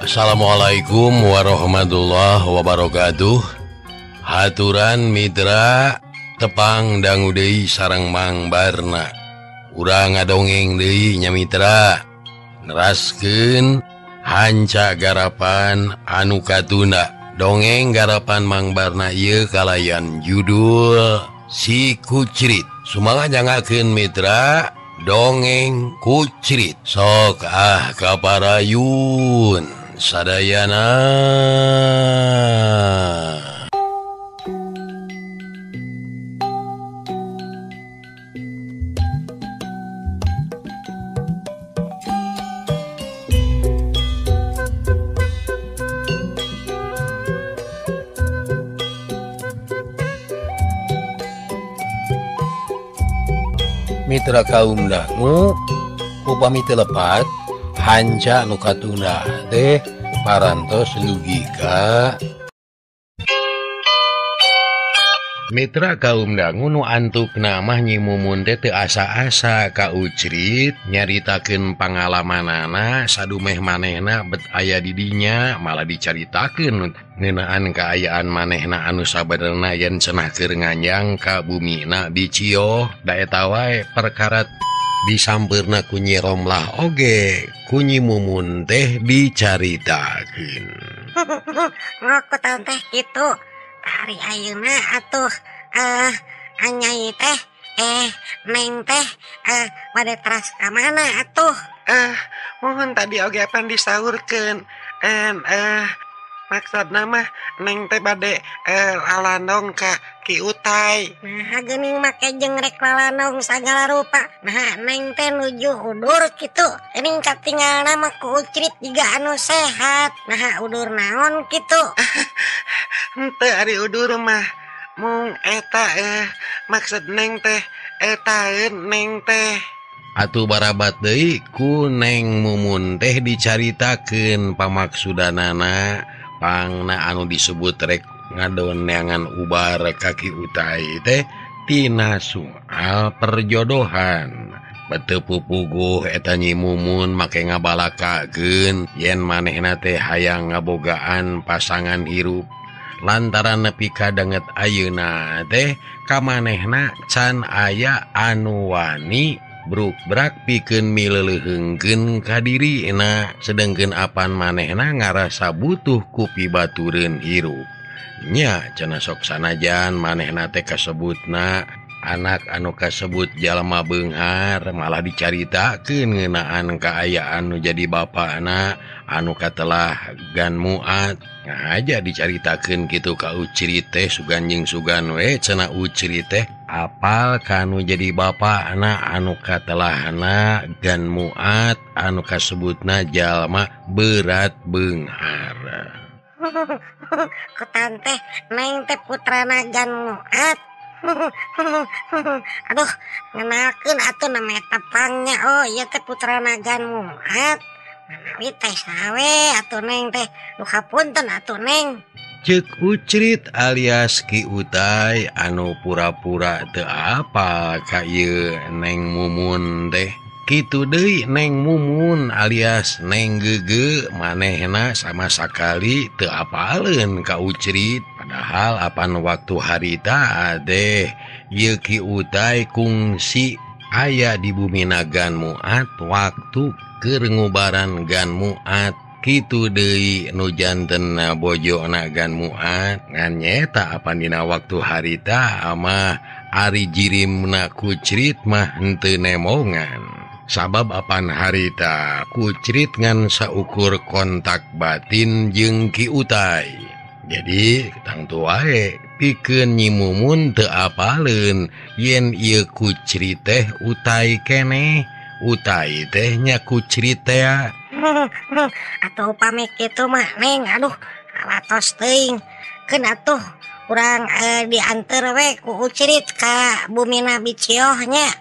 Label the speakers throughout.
Speaker 1: Assalamualaikum warahmatullahi wabarakatuh. Haturan mitra tepang dangu deui sareng Mang Barna. Urang ngadongeng deui nya mitra. Neraskeun hanca garapan anu katunda. Dongeng garapan Mang Barna ieu kalayan judul Si Kucrit. Sumangan jangakeun mitra dongeng Kucrit. Sok ah kaparayun sadayana. Mitra kaum dangu upami teu lepat hanca nu katunda teh parantos logika. Mitra kaum dangu nu antukna mah Nyi Mumun teh teu asa-asa ka Ucrit nyaritakeun pangalamanana sadumeh manehna bet aya di dinya malah dicaritakeun ngeunaan kaayaan manehna anu sabenerna yen cenah keur nganjang ka bumina Bicioh da eta wae perkara disampeurna ku Nyi Romlah oge ku Nyi Mumun teh dicaritakeun.
Speaker 2: Ngokotan teh kitu. Hari ayeuna atuh anyai teh neng teh bade teras ka mana atuh?
Speaker 3: Mohon tadi oge apan disaurkeun. Maksudna mah neng teh bade lalandong ka Ki Utai.
Speaker 2: Nah, geuning make jeung rek lalandong sagala rupa. Nah, neng teh nuju udur kitu. Geuning katinggalna mah ku Ucrit jiga anu sehat. Nah, udur naon kitu?
Speaker 3: Henteu ari udur mah mung eta maksud neng teh taeun neng teh.
Speaker 1: Atuh barabat deui ku Neng Mumun teh dicaritakeun pamaksudanana pangna anu disebut rek ngadoneangan ubar ka Ki Utai teh tina soal perjodohan. Beuteung pupuguh eta Nyi Mumun make ngabalakakeun yen manehna teh hayang ngabogaan pasangan hirup. Lantaran nepi ka danget ayeuna teh kamanehna can aya anu wani bruk-brak pikeun mileuleheungkeun ka dirina sedengkeun apan manehna ngarasa butuh ku pibatureun hirup. Nya cenah sok sanajan manehna teh kasebutna anak anu kasebut jalma beunghar malah dicaritakeun ngeunaan kaayaan nu jadi bapana anu katelah Gan Muat. Ngaja dicaritakeun kitu ka Ucrit teh sugan jeung sugan we cenah Ucrit teh apal kanu jadi bapana anu katelahna Gan Muat anu kasebutna jalma berat beunghar.
Speaker 2: Kutan teh neng teh putrana Gan Muat. Aduh, ngenalkeun atuh nama tepangnya. Oh, ieu teh putrana Gan Muat. Manawi teh sawe atuh neng teh. Duh hapunten atuh neng.
Speaker 1: Ceuk Ucrit alias Ki Utai anu pura-pura teu apal ka ieu Neng Mumun teh. Kitu deui Neng Mumun alias Neng Gege manehna sama sakali teu apaleun ka Ucrit. Padahal apan waktu harita teh ieu Ki Utai kungsi aya di bumina Gan Muat waktu keur ngubaran Gan Muat. Kitu deui nu janten bojona Gan Muat ngan nyeta apan dina waktu harita mah ari jirimna Kucrit mah henteu nemongan. Sabab apan harita Kucrit ngan saukur kontak batin jeung Ki Utai. Jadi tangtu wae pikeun Nyi Mumun teu apaleun yen ieu Kucrit teh Utai keneh, Utai teh nya Kucrit teh.
Speaker 2: Atuh upami kitu mah neng aduh alatos teuing. Keun atuh urang dianteur we ku Ucrit ka bumina Bicioh nya.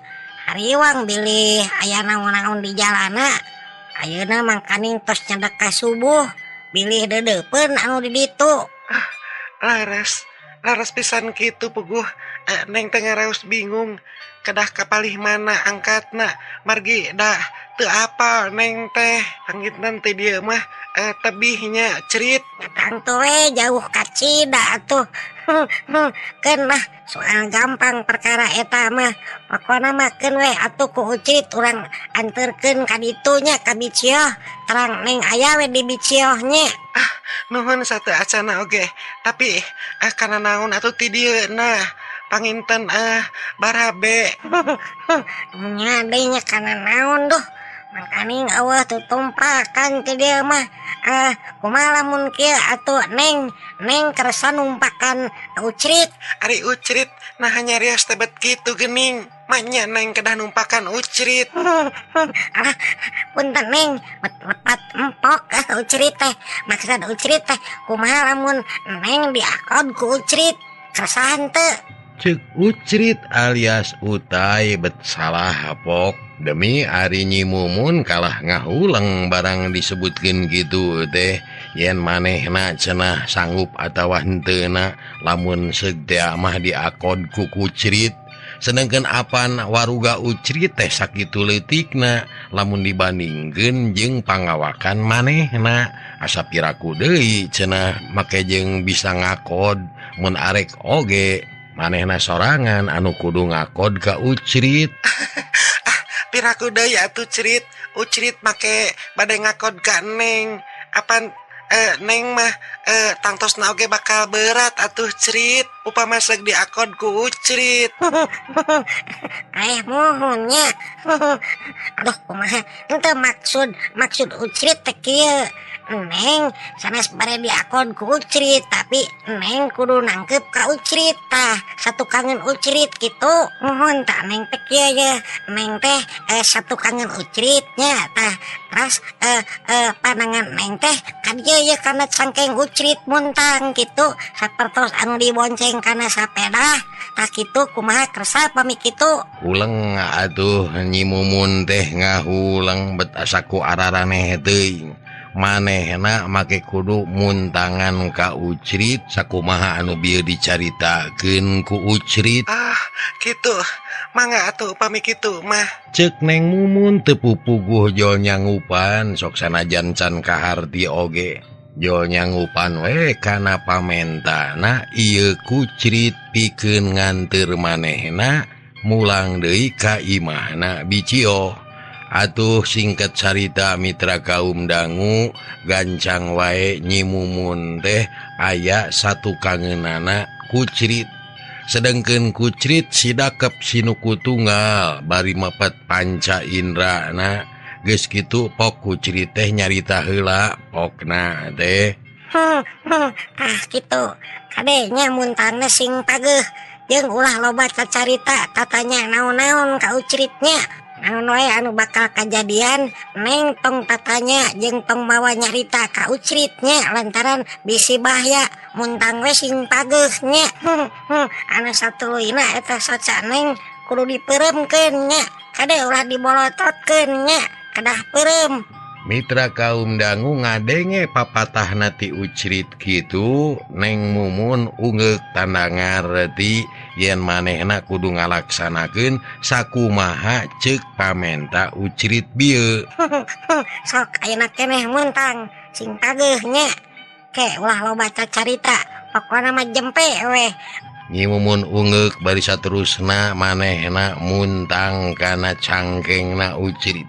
Speaker 2: Hariwang bilih aya naon-naon di jalana. Ayeuna mangkaning tos nyedek ka subuh bilih deudeupeun anu di ditu.
Speaker 3: Laras Laras pisan kitu puguh Neng teh ngaraos bingung kedah kapalih mana angkatna margi dah teu apal Neng teh panginten teh dieu mah tebihnya cerit
Speaker 2: tangtu we jauh kacida atuh. Keun lah soal gampang perkara eta mah pokona mah keun we atuh ku Ucrit urang anterkeun ka ditu nya ka Bicioh terang Neng aya we di Bicioh nya.
Speaker 3: Ah nuhun satu acana oge tapi kana naon atuh ti dieu nah panginten barabe.
Speaker 2: Nya deui nya kana naon duh mangkaning eueuh tutumpakan ti dieu mah. Kumaha lamun kieu atuh Neng Neng kersa numpakan Ucrit.
Speaker 3: Ari Ucrit nah nyarios teh bet kitu geuning manya Neng kedah numpakan Ucrit.
Speaker 2: Alah punten Neng lepat empok Ucrit teh maksud Ucrit teh kumaha lamun Neng diakod ku Ucrit kersa henteu.
Speaker 1: Cek Ucrit alias Utai bet salah pok demi ari Nyi Mumun kalah ngahuleng barang disebutkeun kitu teh yen manehna cenah sanggup atawa henteuna lamun seug teh mah diakod ku Kucrit sedengkeun apan waruga Ucrit teh sakitu leutikna lamun dibandingkeun jeung pangawakan manehna asa piraku deui cenah make jeung bisa ngakod mun arek oge manehna sorangan anu kudu ngakod ka Ucrit.
Speaker 3: Ah, piraku deui atuh Crit. Ucrit make bade ngakod ka Neng. Apan Neng mah tangtosna oge bakal berat atuh Crit. Upama seug diakod ku Ucrit.
Speaker 2: Muhun nya. Aduh kumaha henteu maksud Ucrit teh kieu. Neng sanes bare diakod ku Ucrit tapi Neng kudu nangkep ka Ucrit tah satu kangen Ucrit kitu. Muhun tah Neng teh kieu ye. Neng teh satu kangen Ucrit nya tah terus panangan Neng teh ka dieu ye kana cangkeng Ucrit muntang kitu sapertos anu dibonceng kana sapeda tah kitu kumaha kersa pami kitu.
Speaker 1: Huleng atuh Nyi Mumun teh ngahuleng bet asa ku araraneh teuing. Manehna make kudu muntangan ka Ucrit sakumaha anu bieu dicaritakeun ku Ucrit.
Speaker 3: Ah kitu mangga atuh upami kitu mah.
Speaker 1: Ceuk Neng Mumun teu pupuguh jol nyangupan sok sanajan can kaharti oge jol nyangupan we kana pamentana ieu Kucrit pikeun nganteur manehna mulang deui ka imahna Bicioh. Atuh singkat carita mitra kaum dangu gancang wae Nyi Mumun teh aya satu kangeunana Kucrit. Sedengkeun Kucrit sidakep sinuku tunggal bari mepet panca indrana geus kitu pok Kucrit teh nyarita heula pokna teh.
Speaker 2: Tah kitu kade nya muntangna sing pageuh jeung ulah loba cacarita tatanya naon-naon ka Ucritnya. Naon wae anu bakal kajadian Neng tong tatanya jeung tong mawa nyarita ka Ucritnya lantaran bisi bahaya muntang we sing pageuh nya. Anu satuluyna eta soca Neng kudu dipeuremkeun nya kade ulah dibolototkeun nya kedah peureum.
Speaker 1: Mitra kaum dangu ngadenge papatahna ti Ucrit kitu Neng Mumun ungeuk tanda ngarti yen manehna kudu ngalaksanakeun sakumaha ceuk pamenta Ucrit bieu.
Speaker 2: Sok ayeuna keneh muntang sing pageuh nya ke ulah loba cacarita pokona mah jempe weh.
Speaker 1: Nyi Mumun ungeuk bari saterusna manehna muntang kana cangkengna Ucrit.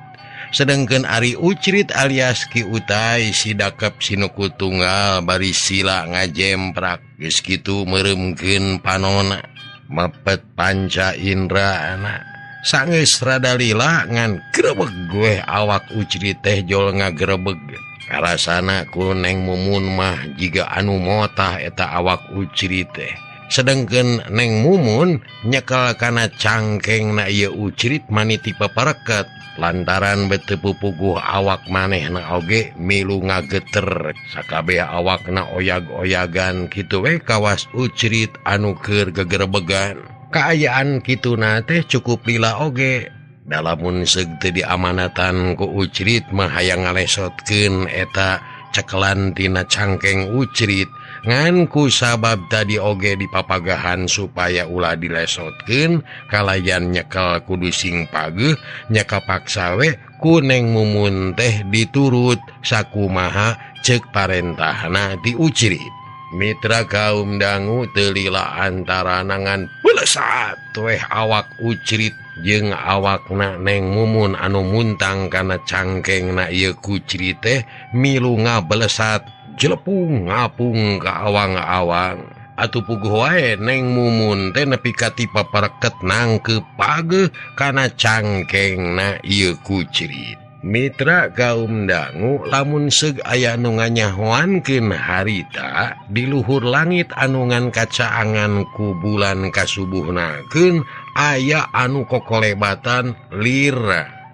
Speaker 1: Sedengkeun ari Ucrit alias Ki Utai sidakep sinuku tunggal bari sila ngajemprak geus kitu meureumkeun panona mepet panca indrana sanggeus rada lila ngan grebeg gue awak Ucrit teh jol ngagrebeg karasana ku Neng Mumun mah jiga anu motah eta awak Ucrit teh. Sedengkeun Neng Mumun nyekel kana cangkengna ieu Ucrit maniti papareket lantaran bete pupuguh awak manehna oge milu ngageter sakabeh awakna oyag-oyagan kitu we kawas Ucrit anu keur gegerbegan. Kaayaan kituna teh cukup lila oge dalamun seug teu diamanatan ku Ucrit mah hayang ngalesotkeun eta cekelan tina cangkeng Ucrit Ngan ku sabab tadi oge dipapagahan supaya ulah dilesotkeun kalayan nyekel kudu sing pageuh nya kapaksa we ku Neng Mumun teh diturut sakumaha ceuk parentahna ti Ucrit. Mitra kaum dangu teu lila antara nangan belesat weh awak Ucrit jeung awakna Neng Mumun anu muntang kana cangkengna ieu kucrit teh milu ngabelesat jelepung ngapung ka awang-awang. Atuh puguh wae Neng Mumun teh nepi ka ti papareket nangkeup pageuh kana cangkengna ieu kucrit. Mitra kaum dangu lamun seug aya nu nganyahoankeun harita di luhur langit anu ngan kacaangan ku bulan kasubuhnakeun aya anu kokolebatan lir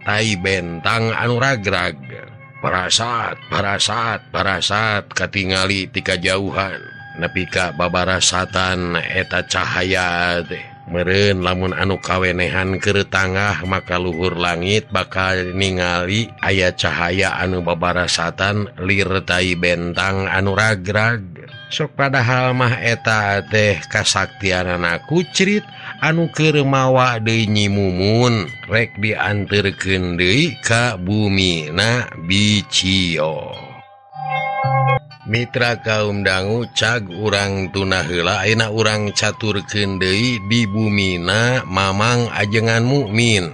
Speaker 1: tai bentang anu ragrag. Parasat parasat parasat katingali ti kajauhan nepi ka babarasatan eta cahaya teh. Meureun lamun anu kawenehan keur tangah maka luhur langit bakal ningali aya cahaya anu babarasatan lir tai bentang anu ragrag. Sok padahal mah eta teh kasaktianana kucrit anu keur mawa deui Nyi Mumun rek dianterkeun deui ka bumina Bicioh. Mitra kaum dangu cag urang tuna heula ayeuna urang caturkeun deui di bumina Mamang Ajengan Mukmin.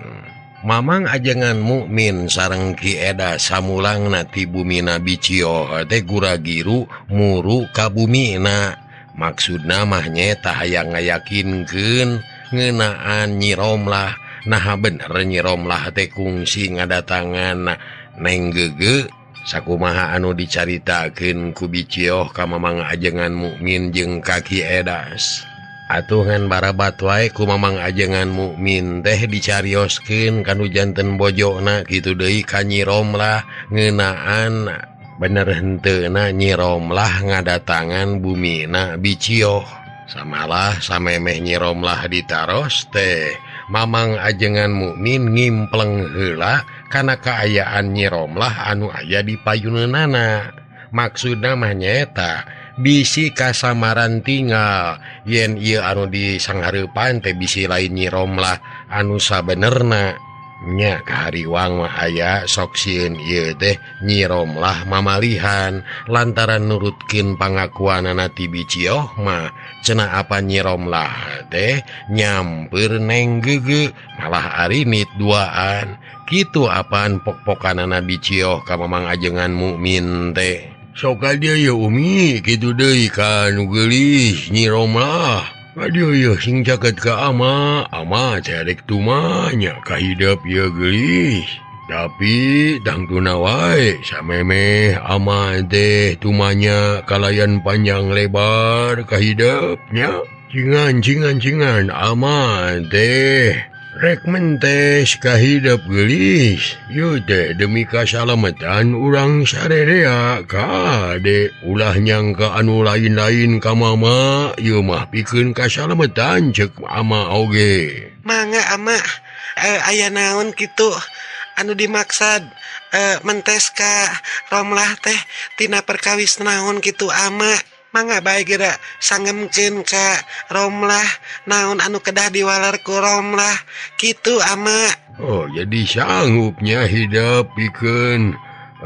Speaker 1: Mamang Ajengan Mukmin sareng Ki Eda samulangna ti bumina Bicioh teh guragiru muru ka bumina. Maksudna mah nyaeta hayang ngayakinkeun ngeunaan Nyi Romlah. Naha bener Nyi Romlah teh kungsi ngadatangan Neng Gege. Sakumaha anu dicaritakeun ku Bicioh ka Mamang Ajengan Mukmin jeung ka Ki Edas. Atuh ngan barabat wae ku Mamang Ajengan Mukmin teh dicarioskeun kanu janten bojona kitu deui ka Nyi Romlah ngeunaan bener henteuna Nyi Romlah ngadatangan bumina Bicioh. Samalah samemeh Nyi Romlah ditaros teh Mamang Ajengan Mukmin ngimpleng heula kana kaayaan Nyi Romlah anu aya di payuneunana. Maksudna mah nyaeta bisi kasamaran tinggal yen ieu anu disanghareupan teh bisi lain Nyi Romlah anu sabenerna. Nya kahariwang mah aya sok sieun ieu teh Nyi Romlah mamalihan lantaran nurutkeun pangakuanana ti Bicioh mah cenah apa Nyi Romlah teh nyamper Neng Gege malah arinit duaan. Kitu apaan pok-pokanana Bicioh ka Mamang Ajengan Mukmin teh. Sok ka dieu ye Umi kitu deui ka nu geulis Nyi Romlah. Aduh ya sing caket ka ama, ama cerek tumanya kahidep ya geulis. Tapi tangtuna wae samemeh ama teh tumanya kalayan panjang lebar kahidepnya. Cingan cingan cingan ama teh rek mentes kahidep geulis. Ieu teh demi kasalamatan urang sarerea kade ulah nyangka anu lain-lain ka mama ieu mah pikeun kasalamatan ceuk ama oge.
Speaker 3: Mangga ama aya naon kitu anu dimaksad mentes ka Romlah teh tina perkawis naon kitu ama. Mangga bae geura sangemkeun ka Romlah naon anu kedah diwaler ku Romlah kitu ama.
Speaker 1: Oh jadi sanggupnya hidup pikeun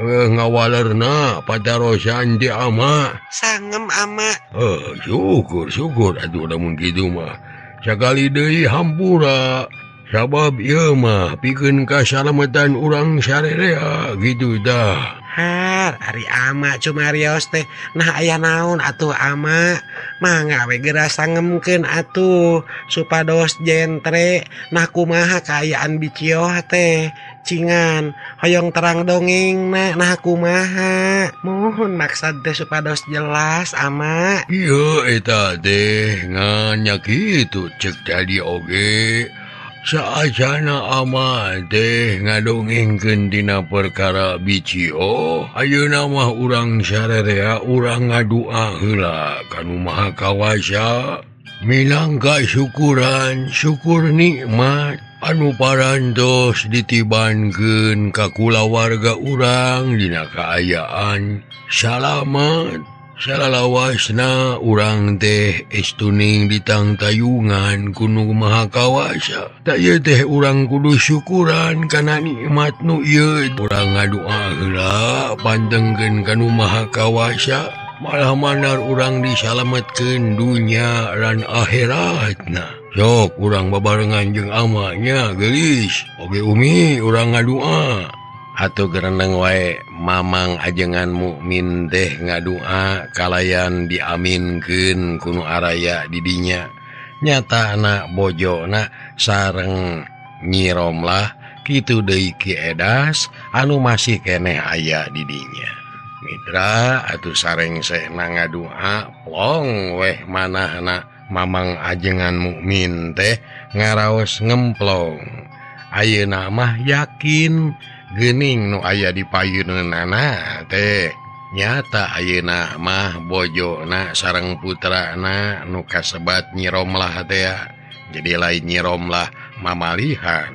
Speaker 1: ngawalerna patarosan ti ama.
Speaker 3: Sangem ama.
Speaker 1: Oh syukur syukur atuh lamun kitu mah. Sakali deui hampura sabab ieu mah pikeun kasalamatan urang sarerea kitu tah.
Speaker 3: Har, ari ama cumarios teh nah aya naon atuh ama. Mangga we geura sangemkeun atuh supados jentre nah kumaha kaayaan Bicioh teh. Cingan hoyong terang dongeng nah kumaha. Mohon maksad teh supados jelas ama.
Speaker 1: Ieu eta teh ngan nya kitu ceuk tadi oge. Saacana ama teh ngadongengkeun dina perkara Bicioh, ayeuna mah urang sarerea urang ngadua heula ka Nu Maha Kawasa. Minangka syukuran syukur nikmat anu parantos ditibankeun ka kulawarga urang dina kaayaan salamat. Salalawasna urang teh estuning ditangtayungan ku Nu Maha Kawasa. Tak ieu teh urang kudu syukuran kana nikmat nu ieu. Urang ngadua heula pantengkeun ka Nu Maha Kawasa. Malah manar urang disalametkeun dunya lan akhiratna. Sok urang babarengan jeung amanya geulis. Oge Umi urang ngadua. Atuh gereneng wae Mamang ajengan mukmin teh ngadua kalayan diaminkeun ku nu araya di dinya. Nyata anak bojona sareng Nyi Romlah kitu deui Ki Edas anu masih keneh aya di dinya. Mitra atuh sarengsehna ngadua plong weh manahna Mamang ajengan mukmin teh ngaraos ngemplong. Ayeuna mah yakin geuning nu aya di payuneunana teh nyata ayeuna mah bojona sareng putrana nu kasebat Nyi Romlah teh jadi lain Nyi Romlah mamalihan.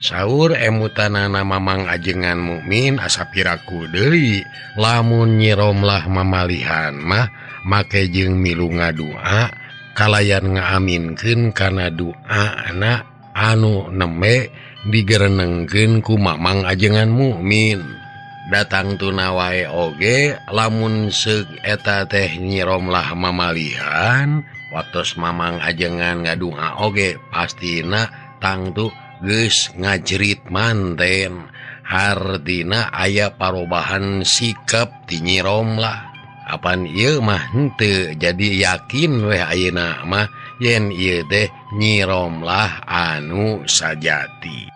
Speaker 1: Saur emutanana Mamang ajengan mukmin asa piraku deui lamun Nyi Romlah mamalihan mah make jeung milu ngadua kalayan ngaaminkeun kana duana anu nembe digerenengkeun ku Mamang ajengan mukmin. Datang tuna wae oge lamun seug eta teh Nyi Romlah mamalihan waktos Mamang ajengan ngadua oge pastina tangtu geus ngajerit manten. Hartina aya parobahan sikap ti Nyi Romlah. Apan ieu mah henteu jadi yakin weh ayeuna mah yen ieu teh Nyi Romlah anu sajati.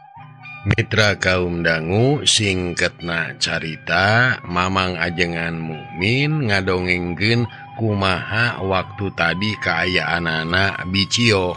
Speaker 1: Mitra kaum dangu singketna carita Mamang ajengan mukmin ngadongengkeun kumaha waktu tadi kaayaanana Bicioh.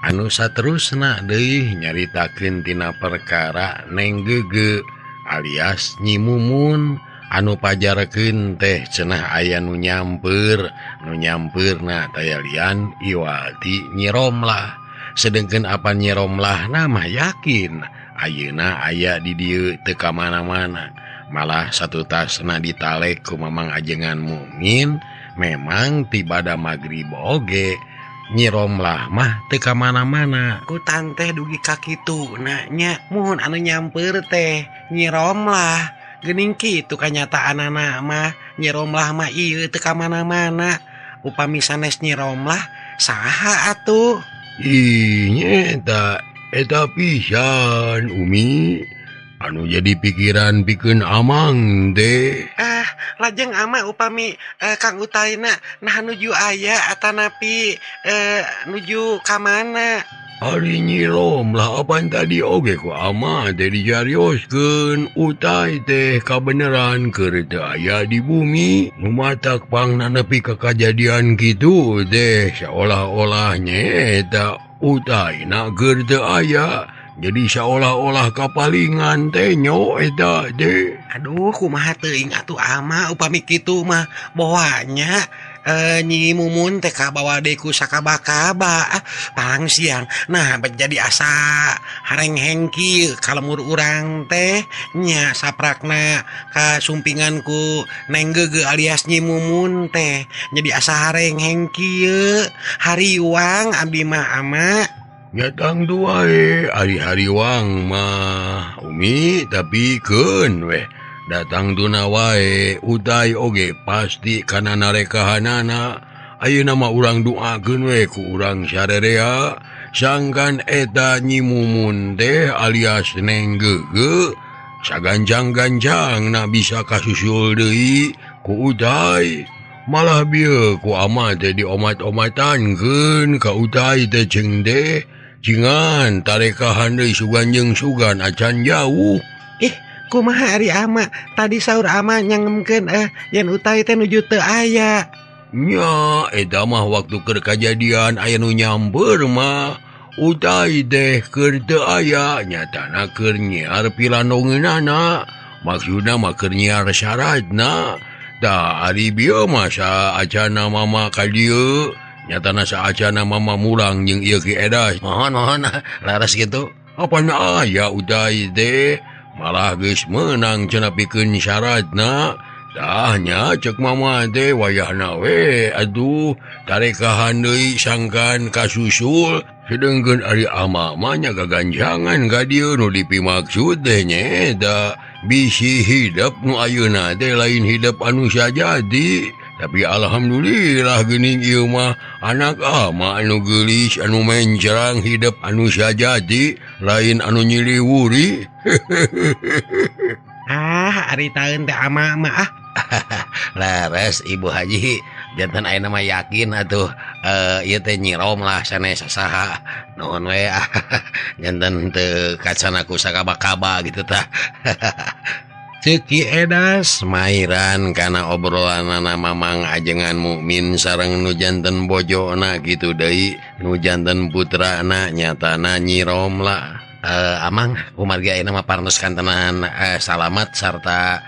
Speaker 1: Anu saterusna deui nyaritakeun tina perkara Neng Gege alias Nyi Mumun anu pajarkeun teh cenah aya nu nyamper, nu nyampeurna tayalian iwati Nyi Romlah. Sedengkeun apa Nyi Romlah mah yakin ayeuna aya di dieu teu ka mana-mana. Malah satutasna ditalek ku Mamang ajengan mukmin memang tibada magrib oge Nyi Romlah mah teu ka mana-mana.
Speaker 3: Ku tanteh dugi ka kitu na nya muhun anu nyamper teh Nyi Romlah. Geuning kitu kanyataanana mah Nyi Romlah mah ieu teu ka mana-mana. Upami sanes Nyi Romlah saha atuh?
Speaker 1: Ih nyeta eta pisan Umi anu jadi pikiran pikeun amang teh.
Speaker 3: Ah lajeng ama upami Kang Utaina nah nuju aya atanapi nuju ka mana?
Speaker 1: Ari Nyi Romlah apan tadi oge ku ama teh dijarioskeun Utai teh kabeneran keur teu aya di bumi. Nu matak pangna nepi ka kajadian kitu teh saolah-olah nyaeta Utaina keur teu aya. Jadi seolah-olah kapalingan teh nyo eta teh.
Speaker 3: Aduh kumaha teuing atuh ama upami kitu mah boanya Nyi Mumun teh kabawa deui ku sakaba-kaba palang siang. Nah jadi asa harengheng kieu kalemur urang teh nya saprakna ka sumpingan ku Neng Gege alias Nyi Mumun teh jadi asa harengheng kieu hariwang abdi mah ama.
Speaker 1: Nyatang wae ari hariwang mah Umi tapi keun weh datang tuna wae Utai oge pasti kana narekahanana. Ayeuna mah urang doakeun we ku urang sarerea sangkan eta Nyi Mumun teh alias Neng Gege saganjang-ganjang na bisa kasusul deui ku Utai. Malah bieu ku ama teh diomat-omatankeun ka Utai teh jeung teh cingan tarekahan deui sugan jeung sugan acan jauh.
Speaker 3: Ih kumaha ari ama tadi saur ama nyangemkeun yen Utai teh nuju teu aya.
Speaker 1: Nya eta mah waktu keur kajadian aya nu nyamper mah Utai teh keur teu aya nyatana keur nyiar pilandongeunana maksudna mah keur nyiar syaratna. Tah ari bieu mah saacana mama ka dieu nyatana saacana mama mulang jeung ieu Ki Edas. Mohon laras kitu. Apana aya Utai teh malah geus meunang cenah pikeun syaratna Tah nya cek mama teh wayahna we aduh tarekahan deui sangkan kasusul sedengkeun ari ama mah nya gaganjangan ka dieu nu dipimaksud teh nyaeta bisi hidep nu ayeuna teh lain hidep anu sajadi. Tapi alhamdulillah geuning ieu mah anak ama anu geulis anu mencerang hidep anu sajadi lain anu nyiliwuri.
Speaker 3: Ah, ari taeun teh ama mah ah.
Speaker 1: Leres Ibu Haji janten ayeuna mah yakin atuh ieu teh nyirom lah sanes saha nuhun we ah. Janten teu kacana ku sakaba-kaba gitu tah. Ceuk Ki Edas mairan kana obrolanana Mamang ajengan Mukmin sareng nu janten bojona kitu deui nu janten putrana nyatana nyirom lah. Amang kumargi ayeuna mah parantos kantenan salamat sarta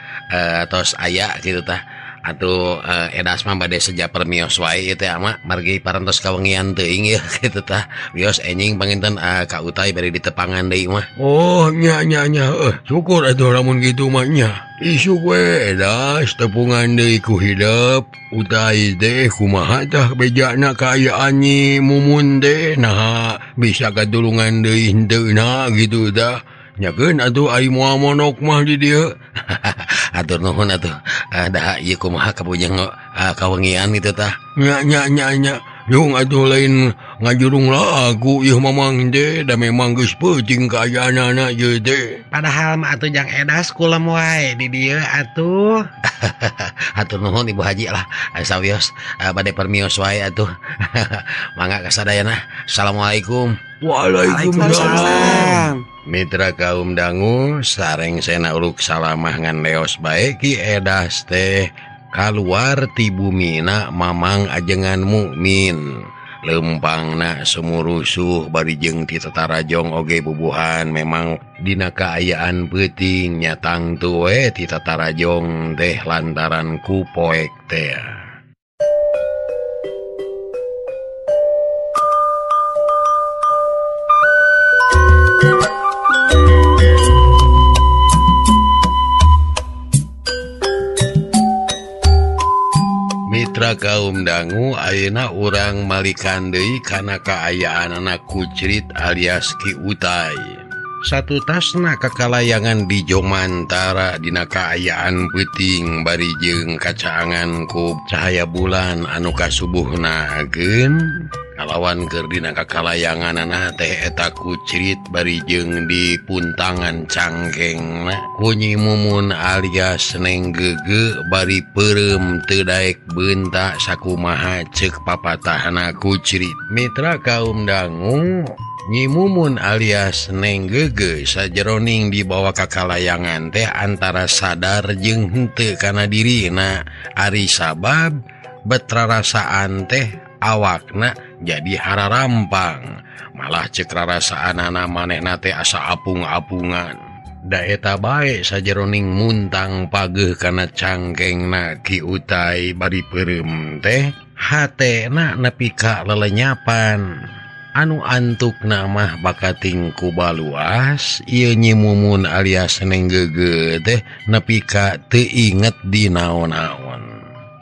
Speaker 1: tos aya kitu tah. Atuh Edas mah bade seja permios wae ieu teh ama margi parantos kawengian teuing ieu kitu tah. Wios enjing panginten ka Utai bari ditepangan deui mah. Oh nya nya nya syukur atuh lamun kitu mah nya. Isuk we Edas tepungan deui ku hidep Utai teh kumaha tah bejana kaayaan Nyi Mumun teh naha bisa katulungan deui henteu na gitu tah. Nyakeun atuh ai moal monok mah di dieu. Atur nuhun atuh. Daha ieu kumaha kabujeng kawengian kitu tah. Nya nya nya nya. Yung atuh lain ngajurung lagu ieu Mamang teh da memang geus peuting kaayaanana ieu teh.
Speaker 3: Padahal mah atuh jang Edas kulem wae di dieu atuh.
Speaker 1: Atur nuhun Ibu Haji lah. Sawios bade permios wae atuh. Mangga kasadayana. Assalamualaikum. Waalaikumsalam. Mitra kaum dangu sareng sena uruk salamah ngan leos bae Ki Edas teh kaluar ti bumina Mamang ajengan Mukmin. Lempangna sumurusuh bari jeung ti tatarajong oge bubuhan memang dina kaayaan peuting nya tangtu we ti tatarajong teh lantaran ku poek teh. Mitra kaum dangu ayeuna urang malikan deui kana kaayaanana Kucrit alias Ki Utai. Satutasna kakalayangan di Jomantara dina kaayaan peuting bari jeung kacaangan ku cahaya bulan anu kasubuhna ageun kalawan keur dina kakalayanganana teh eta Kucrit bari jeung di puntangan cangkengna ku Nyi Mumun alias Neng Gege bari peureum teu daek beunta sakumaha ceuk papatahna Kucrit. Mitra kaum dangu Nyi Mumun alias Neng Gege sajeroning dibawa kakalayangan teh antara sadar jeung henteu kana dirina ari sabab betrarasaan teh awakna jadi hararampang malah ceuk rarasaanana manehna teh asa apung-apungan da eta bae sajeroning muntang pageuh kana cangkengna Ki Utai bari peureum teh hatena nepi ka lelenyapan anu antukna mah bakating ku baluas ieu Nyi Mumun alias Neng Gege teh nepi ka teu inget di naon-naon.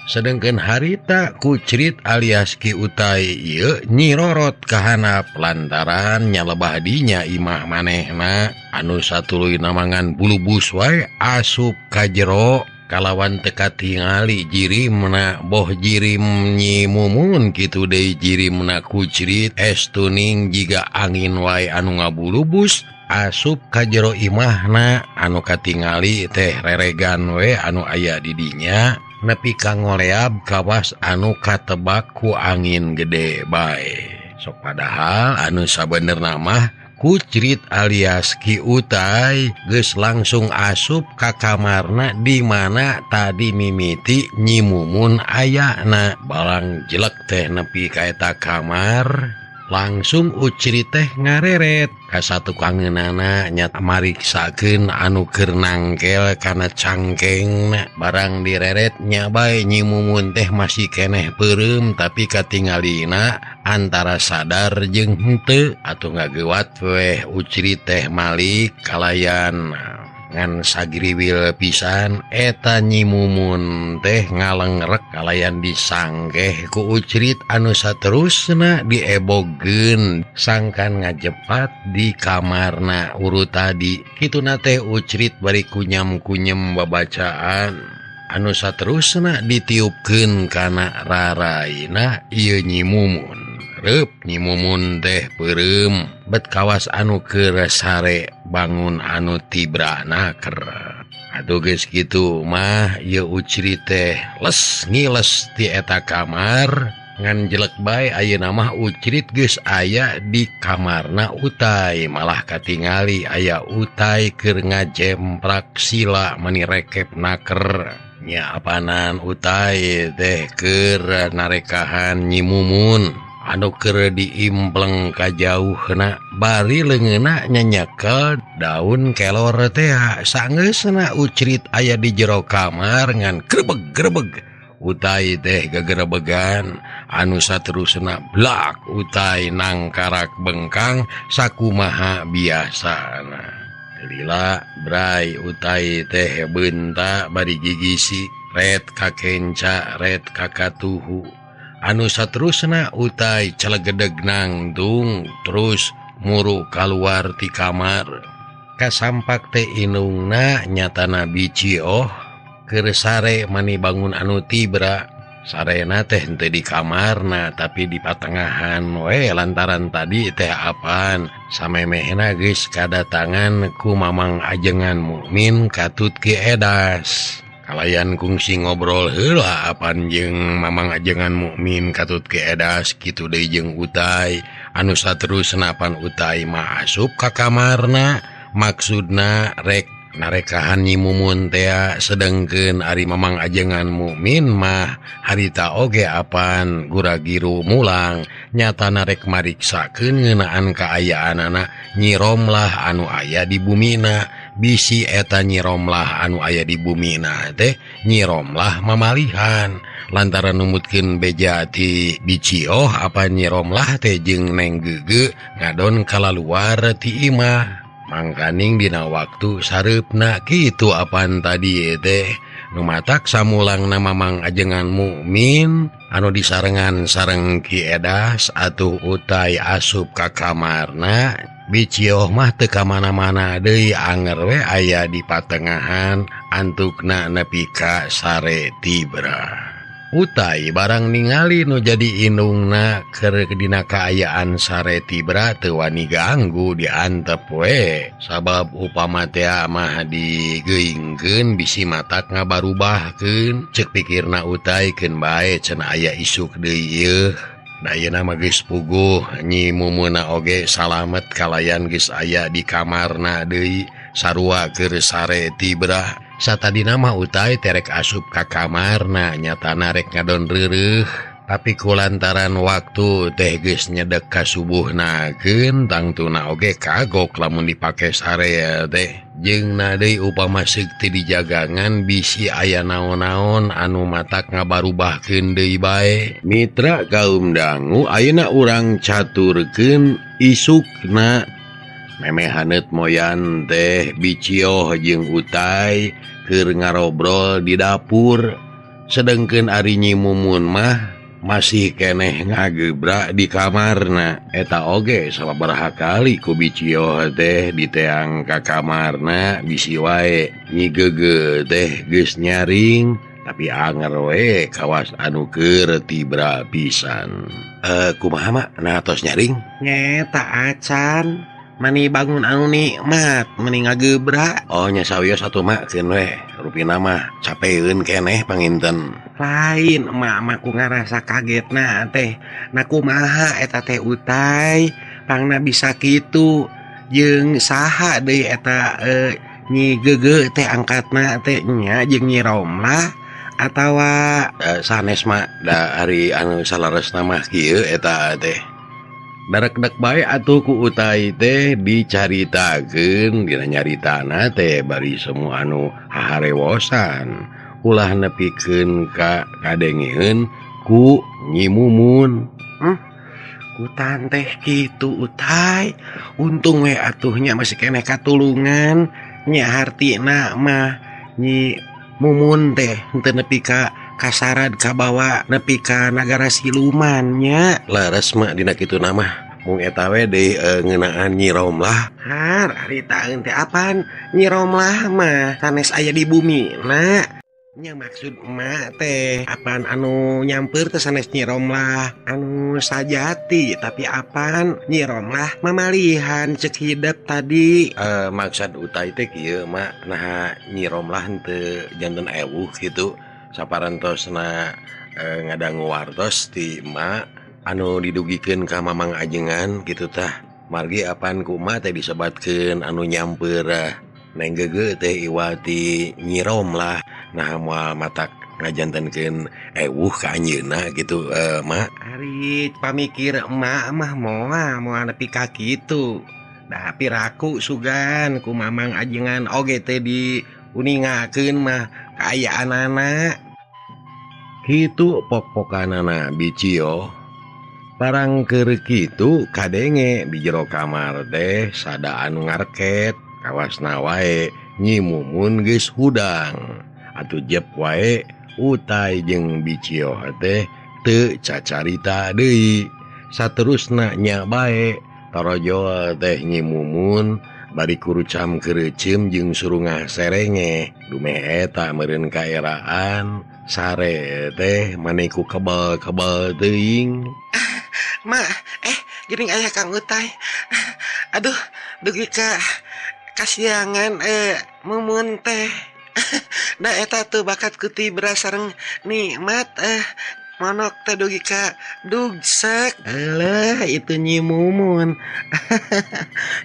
Speaker 1: Sedengkeun harita Kucrit alias Ki Utai ieu nyirorot kahanap lantaran nyalebah dinya imah manehna anu satuluyna mangan bulubus wae asup ka jero kalawan teu katingali jirimna boh jirim Nyi Mumun kitu deui jirimna Kucrit estuning jiga angin wae anu ngabulubus asup ka jero imahna anu katingali teh reregan we anu aya di dinya nepi ka ngoleab kawas anu katebak ku angin gede bae. Sok padahal anu sabenerna mah Kucrit alias Ki Utai geus langsung asup ka kamarna di mana tadi mimiti Nyi Mumun ayana. Balang jelek teh nepi ka eta kamar langsung Ucrit teh ngareret ka satukangeunana nya mariksakeun anu keur nangkel kana cangkengna. Barang direret nya bae Nyi Mumun teh masih keneh peureum tapi katingalina antara sadar jeung henteu atuh ngageuwat weh Ucrit teh malik kalayan Ngan sagriwil pisan eta Nyi Mumun teh ngalengrek kalayan disanggeh ku Ucrit anu saterusna diebogeun sangkan ngajepat di kamarna urut tadi. Kituna teh Ucrit bari kunyam-kunyem babacaan anu saterusna ditiupkeun kana raraina ieu Nyi Mumun. Reup Nyi Mumun teh peureum bet kawas anu keur sare bangun anu tibra naker. Atuh geus kitu mah ieu Ucrit teh les ngiles ti eta kamar ngan jelek bae ayeuna mah Ucrit geus aya di kamarna Utai, malah katingali aya Utai keur ngajemprak sila mani rekep naker. Nya apanan Utai teh keur narekahan Nyi Mumun anu keur diimpleng ka jauhna bari leungeunna nyanyekel daun kelor teh. Sangeusna Ucrit aya di jero kamar ngan grebeg-grebeg Utai teh gegerebegan anu saterusna blak Utai nangkarak bengkang sakumaha biasana. Lila bray Utai teh beunta bari gigisi ret kakenca ret kakatuhu anu saterusna Utai celegedeg nangtung terus muru kaluar ti kamar. Kasampak teh inungna nyatana Bicioh keur sare mani bangun anu tibra. Sarena teh henteu di kamarna tapi di patengahan we lantaran tadi teh apaan samemehna geus kadatangan ku Mamang Ajengan Mukmin katut Ki Edas. Kalayan kungsi ngobrol heula apan jeung Mamang Ajengan Mukmin katut Ki Edas kitu deui jeung Utai anu saterusna pan Utai mah asup ka kamarna maksudna rek narekahan Nyi Mumun tea sedengkeun ari Mamang Ajengan Mukmin mah harita oge apan guragiru mulang nyata narek mariksakeun ngeunaan kaayaanana Nyi Romlah anu aya di bumina. Bisi eta Nyi Romlah anu aya di bumina teh Nyi Romlah mamalihan lantaran numutkeun beja ti Bicioh apa Nyi Romlah teh jeung Neng Gege ngadon kalaluar ti imah. Mangkaning dina waktu sareupna kitu apan tadi teh nu matak samulangna Mamang Ajengan Mukmin anu disarengan sareng Ki Edas atuh Utai asup ka kamarna. Bicioh mah teu ka mana-mana deui anger we aya di patengahan antukna nepi ka sare tibra. Utai barang ningali nu jadi indungna keur dina kaayaan sare tibra teu wani ganggu diantep we sabab upama teh mah digeuingkeun bisi matak ngabarubahkeun ceuk pikirna Utai keun bae cenah aya isuk deui ieu. Da ayeuna mah geus puguh Nyi Mumunna oge salamet kalayan geus aya di kamarna deui sarua keur sare tibra. Satadina mah Utai terek asup ka kamarna nyatana rek ngadon reureuh tapi kulantaran waktu teh geus nyedek ka subuhnakeun tangtuna oge kagok lamun dipake sare teh. Jeung na deui upama seuk teu dijagangan bisi aya naon-naon anu matak ngabarubahkeun deui bae. Mitra kaum dangu ayeuna urang caturkeun isukna. Memeh haneut moyan teh Bicioh jeung Utai keur ngarobrol di dapur sedengkeun ari Nyi Mumun mah masih keneh ngagebrak di kamarna. Eta oge sababaraha kali ku Bicioh teh diteang ka kamarna bisi wae Nyi Gege teh geus nyaring tapi anger we kawas anu keur tibra pisan. Kumaha mak nah tos nyaring?
Speaker 3: Nyeta acan mani bangun anu nikmat meni ngagebrak.
Speaker 1: Oh nya sawios atuh mak keun we rupina mah capeun keneh panginten.
Speaker 3: Lain emak mah ku ngarasa kagetna teh na kumaha eta teh Utai pangna bisa kitu jeung saha deui eta Nyi Gege teh angkatna teh nya jeung Nyi Romlah atawa
Speaker 1: sanes mak da ari anu salaresna mah kieu eta teh. Darekdek bae atuh ku Utai teh dicaritakeun dina nyaritana teh bari semua anu haharewosan ulah nepikeun ka kadengeun ku Nyi Mumun.
Speaker 3: Ku teh kitu Utai, untung we atuhnya masih keneh katulungan. Nya hartina mah Nyi Mumun teh henteu nepi ka kasarad kabawa nepi ka nagara siluman nya.
Speaker 1: Leres mak dina kitu mah mung eta we deui ngeunaan Nyi Romlah.
Speaker 3: Har haritaeun teh apaan Nyi Romlah mah sanes aya di bumi na. Nya maksud emak teh apaan anu nyampeur teh sanes Nyi Romlah anu sajati tapi apaan Nyi Romlah mamalihan cek hidep tadi.
Speaker 1: Maksud utai teh kieu mak naha Nyi Romlah henteu janten ewuh kitu saparantosna ngadangu wartos ti emak anu didugikeun ka Mamang Ajengan kitu tah. Margi apaan ku emak teh disebatkeun anu nyampeur Neng Gege teh iwati Nyi Romlah nah moal matak ngajantenkeun ewuh ka anjeunna gitu mak.
Speaker 3: Ari pamikir emak mah moal nepi ka kitu. Da piraku sugan ku Mamang Ajengan oge teh diuningakeun mah kaayaanana.
Speaker 1: Kitu pok-pokanana Bicio. Barang keur kitu kadenge di jero kamar teh sada anu ngarket. Kawasna wae Nyi Mumun geus hudang. Atuh jep wae Utai jeung Bicio teh teu cacarita deui. Saterusna nya bae tarojol teh Nyi Mumun bari kurucam kereuceum jeung surungah serenge. Dumeh eta meureun kaeraan sare teh maneh ku kebal-kebal teuing.
Speaker 3: Ma, geuning aya Kang Utai. Aduh, dugi ka kasiangan Mumun teh. Da eta tuh bakat kutibra sareng nikmat monok teh dugi ka dugsek. Alah, itu Nyi Mumun.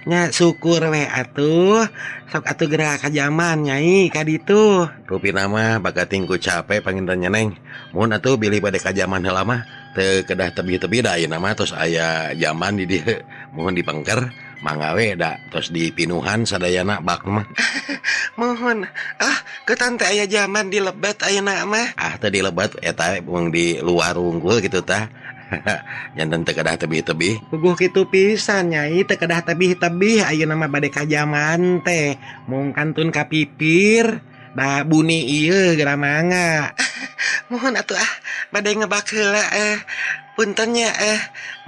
Speaker 3: Nya syukur we atuh. Sok atuh geura ka jaman nyai ka ditu.
Speaker 1: Rupina mah bakating ku capek panginten nya Neng. Mun atuh bilih bade ka jaman heula mah teu kedah tebih-tebih da ayeuna mah tos aya jaman di dieu. Mohon dipengker mangga we da tos dipinuhan sadayana bak mah.
Speaker 3: Mohon ketan teh aya jaman di lebet ayeuna mah.
Speaker 1: Ah teh di lebet eta mung di luar unggul gitu tah. Janten teu kedah tebih-tebih.
Speaker 3: Puguh kitu pisan nyai teu kedah tebih-tebih ayeuna mah bade ka jaman teh. Mung kantun ka pipir da buni ieu geura mangga. Mohon atuh bade ngebak heula punten nya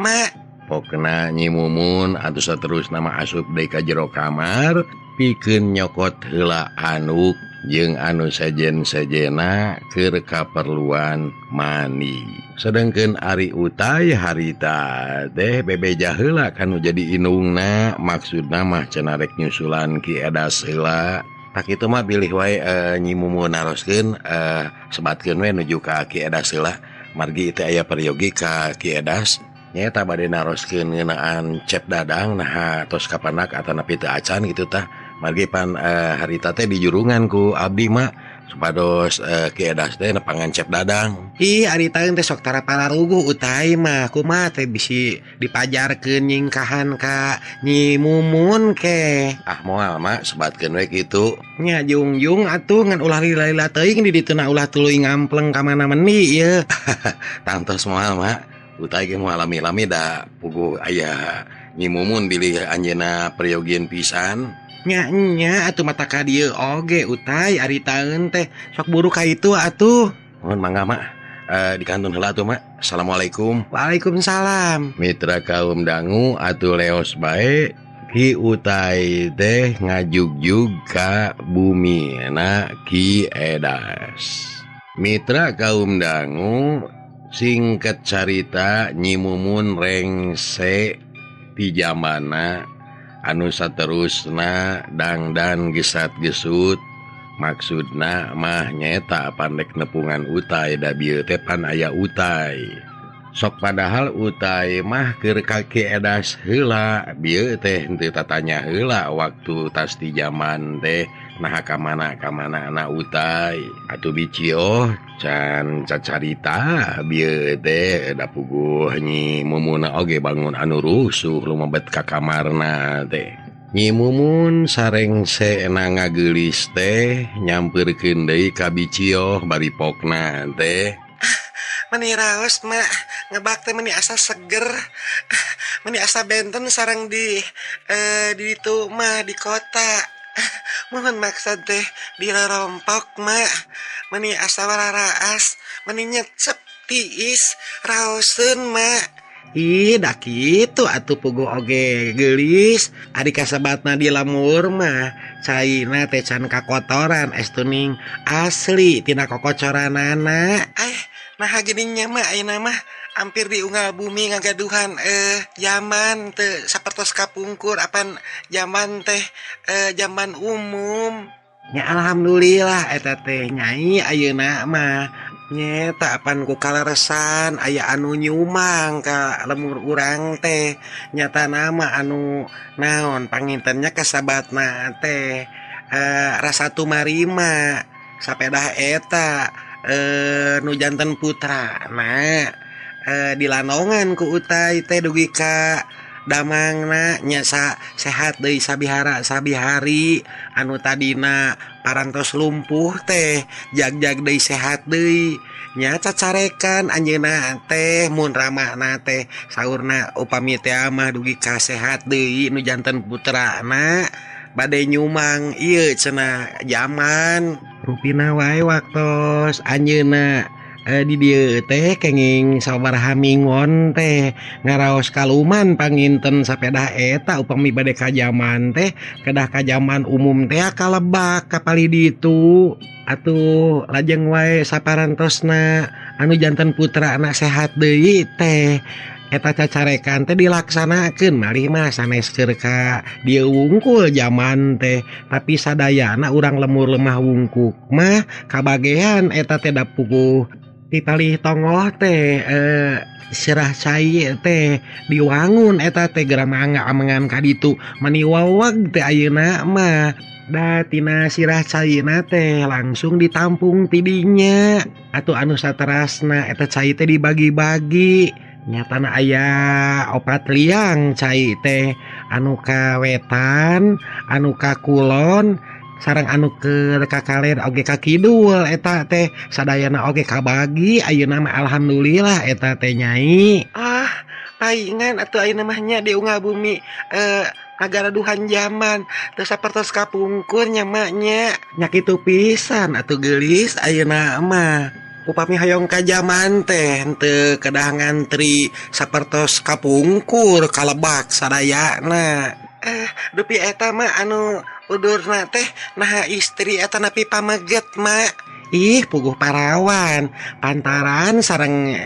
Speaker 3: mak.
Speaker 1: Pokna Nyi Mumun atuh saterusna mah asup deui ka jero kamar pikeun nyokot heula anduk jeung anu sejen-sejena keur kaperluan mani. Sedengkeun ari Utai harita teh bebeja heula kanu jadi indungna maksudna mah cenah rek nyusulan Ki Edas heula. Tak kitu mah bilih wae Nyi Mumun naroskeun sebatkeun we nuju ka Ki Edas heula. Margi teh aya peryogi ka Ki Edas. Nyaeta bade naroskeun ngeunaan Cep Dadang naha tos kapanak atanapi teu acan kitu tah. Margi pan harita teh dijurungan ku abdi mah supados Ki Edas teh nepangan Cep Dadang.
Speaker 3: Ih ari taeun teh sok tara pararuguh Utai mah kumaha teh bisi dipajarkeun nyingkahan ka Nyi Mumun ke.
Speaker 1: Ah moal mak sebatkeun we kitu.
Speaker 3: Nya jungjung atuh ngan ulah lila-lila teuing di dituna ulah tuluy ngampleng ka mana meuni ieu.
Speaker 1: Tangtos moal mak. Utai ge moal lami-lami da puguh aya Nyi Mumun bilih anjeunna peryogian pisan.
Speaker 3: Nya nya atuh mata ka dieu oge Utai ari taeun teh sok buru ka itu atuh.
Speaker 1: Mohon mangga mak dikantun heula atuh mak. Assalamualaikum.
Speaker 3: Waalaikumsalam.
Speaker 1: Mitra kaum dangu atuh leos bae Ki Utai teh ngajugjug ka bumi na Ki Edas. Mitra kaum dangu singkat carita Nyi Mumun rengse ti jamana anu saterusna dangdan gesat-gesut maksudna mah nyaeta pandek nepungan Utai da bieu teh pan aya Utai. Sok padahal Utai mah keur ka Ki Edas heula bieu teh henteu tatanya heula waktu tas di jaman teh naha ka mana na Utai. Atuh Bicio can cacarita bieu teh da puguh Nyi Mumun oge bangun anu rusuh lumebet ka kamarna teh. Nyi Mumun sarengse na ngageulis teh nyampeurkeun deui ka Bicio bari pokna teh.
Speaker 3: Meni raos mak ngebak teh meni asa seger meni asa benten sareng di ditu mah di kota. Mohon maksud teh dirompok mak meni asa wararaas meni nyecep tiis raoseun mak.
Speaker 4: Ih dah kitu atuh puguh oge geulis ari kasebatna di lemur mah caina teh can kakotoran estuning asli tina kokocoranana.
Speaker 3: Nah geuning nya mah ayeuna mah hampir di unggal bumi ngagaduhan zaman teu sapertos kapungkur apan zaman teh zaman umum.
Speaker 4: Nya alhamdulillah eta teh nyai ayeuna mah nyeta apan ku kaleresan aya anu nyumang ka lemur urang teh nyata nama anu naon pangintennya kasabatna teh rasa tumarima sapedah eta nu janten putra nah dilanongan ku utai teh dugi ka damangna nya sehat deui sabihara sabihari anu tadina parantos lumpuh teh jag-jag deui sehat deui nya cacarekan anjeunna teh mun ramahna teh saurna upami teh mah dugi ka sehat deui nu janten putrana bade nyumang ieu cenah jaman rupina wae waktos anjeunna di dieu teh kenging sabaraha minggon teh ngaraos kaluman panginten sapedah eta upami bade ka jaman teh kedah ka jaman umum teh kalebak ka palih ditu atuh lajeng wae saparantosna anu janten putrana sehat deui teh eta cacarekan teh dilaksanakeun malih mah sanes keur ka dieu wungkul jaman teh tapi sadayana urang lemur lemah wungkuk mah kabagean eta teh da puguh tipalih tongoh teh sirah cai teh diwangun eta teh geura mangga amengan ka ditu mani wawag teh ayeuna mah da tina sirah caina teh langsung ditampung tidinya atuh anu saterasna eta cai teh dibagi-bagi nyatana aya opat liang cai teh anu ka wetan anu ka kulon sareng anu ke kakaler oge ka kidul eta teh sadayana oge kabagi ayeuna mah alhamdulillah eta teh nyai.
Speaker 3: Ah paingan atuh ayeuna mah nya di unggal bumi ngagaraduhan jaman teu sapertos kapungkur nya mak nya.
Speaker 4: Nya kitu pisan atuh geulis ayeuna mah upami hoyong ka jaman teh henteu kedah ngantri sapertos kapungkur kalebak sadayana.
Speaker 3: Dupi eta mah anu udurna teh naha istri eta napi pameget mak.
Speaker 4: Ih puguh parawan pantaran sareng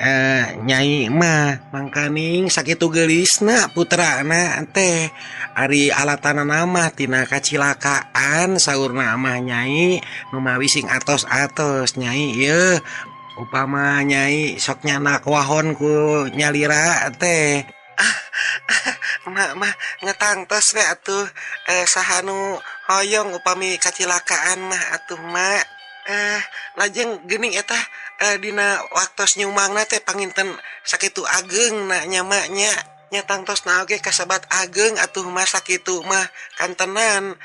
Speaker 4: nyai mah mangkaning sakitu geulisna putrana teh ari alatanana mah tina kacilakaan saurna mah nyai nu mawi sing atos-atos nyai ieu upama nyai sok nyanak wahon ku nyalira teh.
Speaker 3: Mak mah ngetangtos we atuh saha nu hoyong upami kacilakaan mah atuh mak. Lajeng geuning eta dina waktos nyumangna teh panginten sakitu ageung na nya mak nya. Nya tangtosna oge kasebat ageung atuh mah sakitu mah kantenan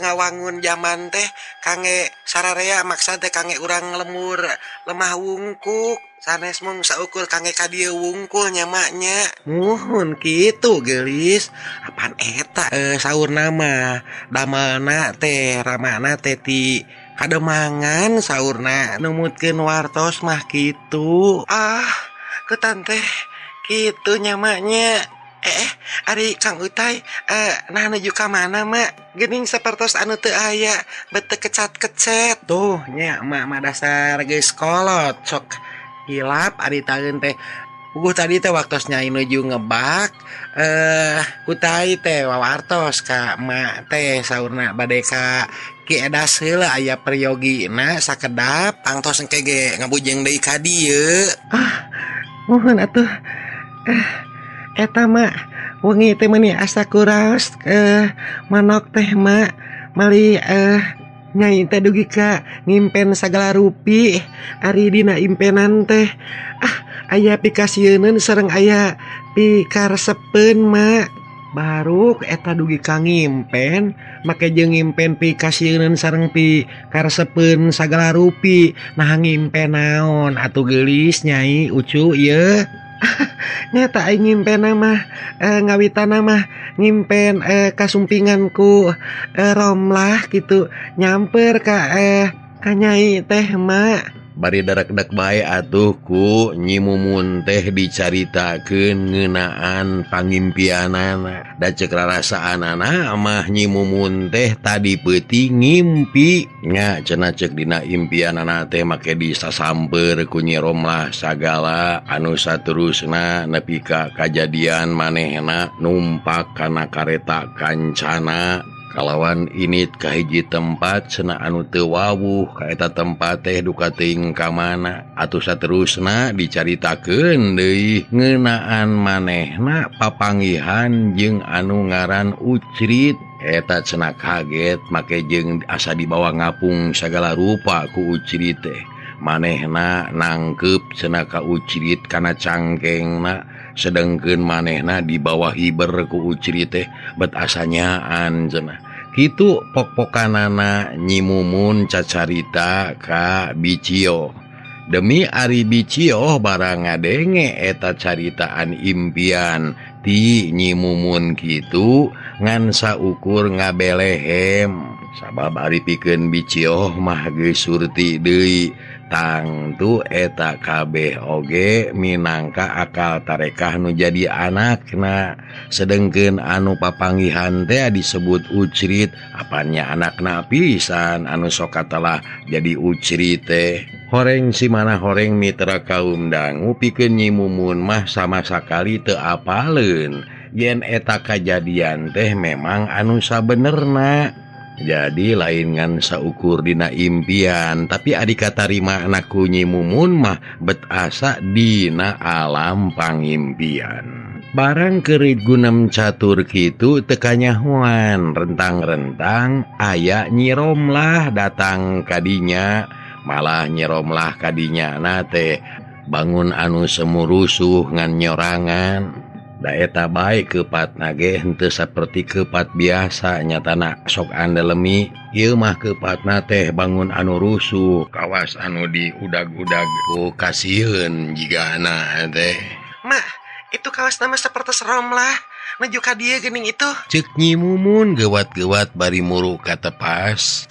Speaker 3: ngawangun jaman teh kangge sararea maksad teh kangge urang lemur lemah wungkuk sanes mung saukur kangge ka dieu wungkul nya mak nya.
Speaker 4: Muhun kitu geulis apan eta saurna mah damelna teh ramana teh ti kademangan saurna numutkeun wartos mah kitu.
Speaker 3: Ah ketan teh kitu nya mak nya. Ari Kang Utai nah nuju ka mana mak geuning sapertos anu teu aya bete kecat-kecet
Speaker 4: tuh nya mak mah dasar geus kolot sok hilap ari taeun teh. Puguh tadi teh waktos nyai nuju ngebak Utai teh wawartos ka mak teh saurna bade ka Ki Edas heula aya priyogina sakedap tangtos engke ge ngabujeng deui ka dieu. Ah mohon atuh eta mak wengi teh meuni asa kuraos manok teh mak mali nyai teh dugi ka ngimpen sagala rupi ari dina impenan teh aya pikasieuneun sareng aya pikaresepeun mak. Baruk eta dugi ka ngimpen make jeung ngimpen pikasieuneun sareng pikaresepeun sagala rupi nah ngimpen naon atuh geulis nyai ucu ieu.
Speaker 3: Nyata aing ngimpen mah ngawitan mah ngimpen kasumpinganku Romlah gitu nyamper ka ka Nyai teh mak.
Speaker 1: Bari darak-dak bae atuh ku Nyi Mumun teh dicaritakeun ngeunaan pangimpianana. Da ceuk rarasaanana mah Nyi Mumun teh tadi peuting ngimpi nya cenah ceuk dina impianana teh make disasamper ku Nyi Romlah sagala anu saterusna nepi ka kajadian manehna numpak kana kareta kancana kalawan init ka hiji tempat cenah anu teu wawuh ka eta tempat teh duka teuing ka mana atuh saterusna dicaritakeun deui ngeunaan manehna papanggihan jeung anu ngaran Ucrit. Eta cenah kaget make jeung asa dibawa ngapung sagala rupa ku Ucrit teh. Manehna nangkep cenah ka Ucrit kana cangkengna sedengkeun manehna dibawa hiber ku Ucrit teh bet asanyaan cenah. Kitu pok-pokanana Nyi Mumun cacarita ka Bicioh. Demi ari Bicioh barang ngadenge eta caritaan impian ti Nyi Mumun kitu ngan saukur ngabelehem. Sabab ari pikeun Bicioh mah geus surti deui. Tangtu eta kabeh oge minangka akal tarekah nu jadi anakna. Sedengkeun anu papanggihan teh disebut Ucrit, apannya anakna pisan anu sok katelah jadi Ucrit teh. Horeng si mana horeng mitra kaum dangu pikeun Nyi Mumun mah sama sakali teu apaleun yen eta kajadian teh memang anu sabenerna. Jadi lain ngan saukur dina impian, tapi adi katarima anakku Nyi Mumun mah bet asa dina alam pangimpian. Barang kerit gunem catur kitu teu kanyahoan, rentang-rentang aya Nyi Romlah datang kadinya. Malah Nyi Romlah kadinya na teh bangun anu semurusuh ngan nyorangan. Da eta bae keupatna ge henteu saperti keupat biasa nyatana sok andelemi. Ieu mah keupatna teh bangun anu rusuh kawas anu diudag-udag ku kasieun jigana teh.
Speaker 3: Mak, itu kawas nama sapertos Romlah nuju ka dieu geuning itu.
Speaker 1: Ceuk Nyi Mumun geuwat-geuwat bari muru ka tepas.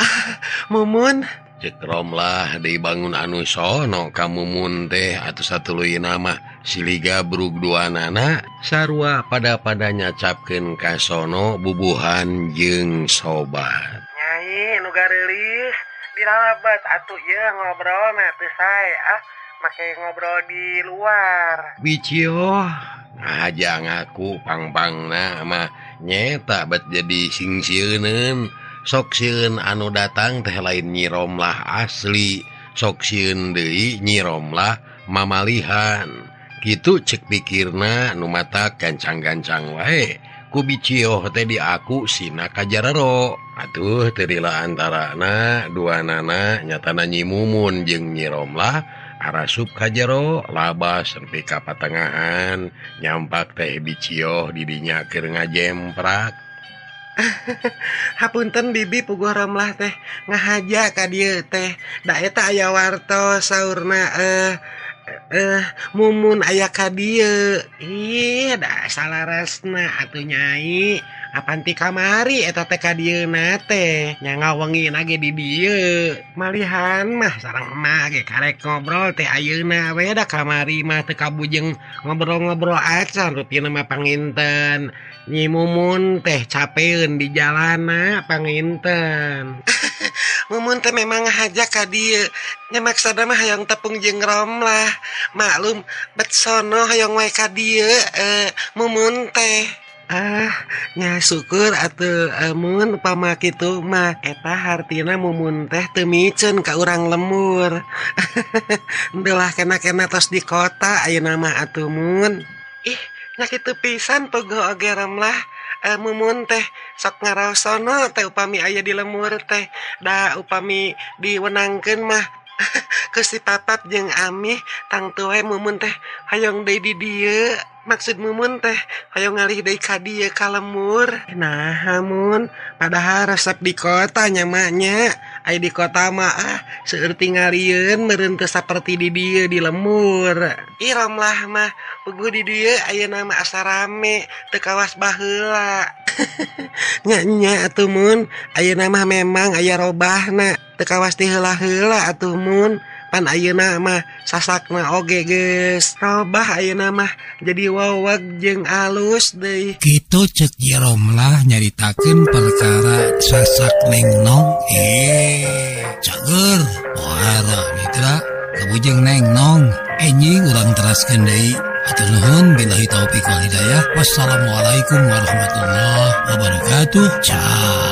Speaker 3: Mumun,
Speaker 1: Cek Romlah deui bangun anu sono ka Mumun teh atuh satuluyna mah siliga brug duanana sarua pada-pada nyacapkeun ka sono bubuhan jeung sobat.
Speaker 3: Nyai nu gareulis diralabat atuh ieu ngobrolna teu sae ah make ngobrol di luar.
Speaker 1: Bicioh ngaja ngaku pang-pangna mah nyeta bet jadi singsieuneun. Sok sieun anu datang teh lain Nyi Romlah asli, sok sieun deui Nyi Romlah mamalihan. Kitu cek pikirna nu mata gancang-gancang wae. Ku Bicioh teh diaku sina kajarero. Atuh teu lila antarana duanana nyatana Nyi Mumun jeung Nyi Romlah arasup kajero labas nepi ka patengahan nyampak teh Bicioh didinya keur ngajemprak.
Speaker 3: Hapunten bibi puguh Romlah teh ngahaja ka dieu teh. Da eta aya wartos saurna Mumun aya ka dieu. Ih, da salaresna atuh Nyai. Apan ti kamari eta teh ka dieuna teh. Nya ngawengina ge di dieu. Malihan mah sareng emak ge karek ngobrol teh ayeuna we da kamari mah teu kabujeng ngobrol-ngobrol acan rupina mah panginten. Nyi Mumun teh capeun di jalana panginten. Mumun teh memang ngahaja ka dieu. Nya maksudna mah hayang tepung jeung Romlah. Maklum bet sono hayang wae ka dieu Mumun teh. Ah, nya syukur atuh mun upama kitu mah eta hartina Mumun teh teu miceun ka urang lemur. Deulah kena-kena tos di kota ayeuna mah atuh Mun. Ih, nya kitu pisan puguh oge Romlah. Mumun teh sok ngaraosono teh upami aya di lemur teh. Da upami diwenangkeun mah ku si Papap jeung Amih tangtu we Mumun teh hayang deui di dieu. Maksud Mumun teh hayang ngalih deui ka dieu ka lemur. Nah, Mun, padahal resep di kota nya mah nya. Aya di kota mah ah seueur tingalieun meureun teu saperti di dieu di lemur. Ih Romlah mah puguh di dieu ayeuna mah asa rame teu kawas baheula. Nya nya atuh Mun, ayeuna mah memang aya robahna teu kawas ti heula-heula atuh Mun. Pan ayeuna mah sasakna oge geus robah ayeuna mah jadi waweg jeung alus deui.
Speaker 5: Kitu cek Nyi Romlah nyaritakeun perkara sasak Neng Nong. Cager pohara mitra kabujeng Neng Nong. Enjing urang teraskeun deui. Hatur nuhun billahi taufik wal hidayah. Wassalamualaikum warahmatullahi wabarakatuh. Ciao.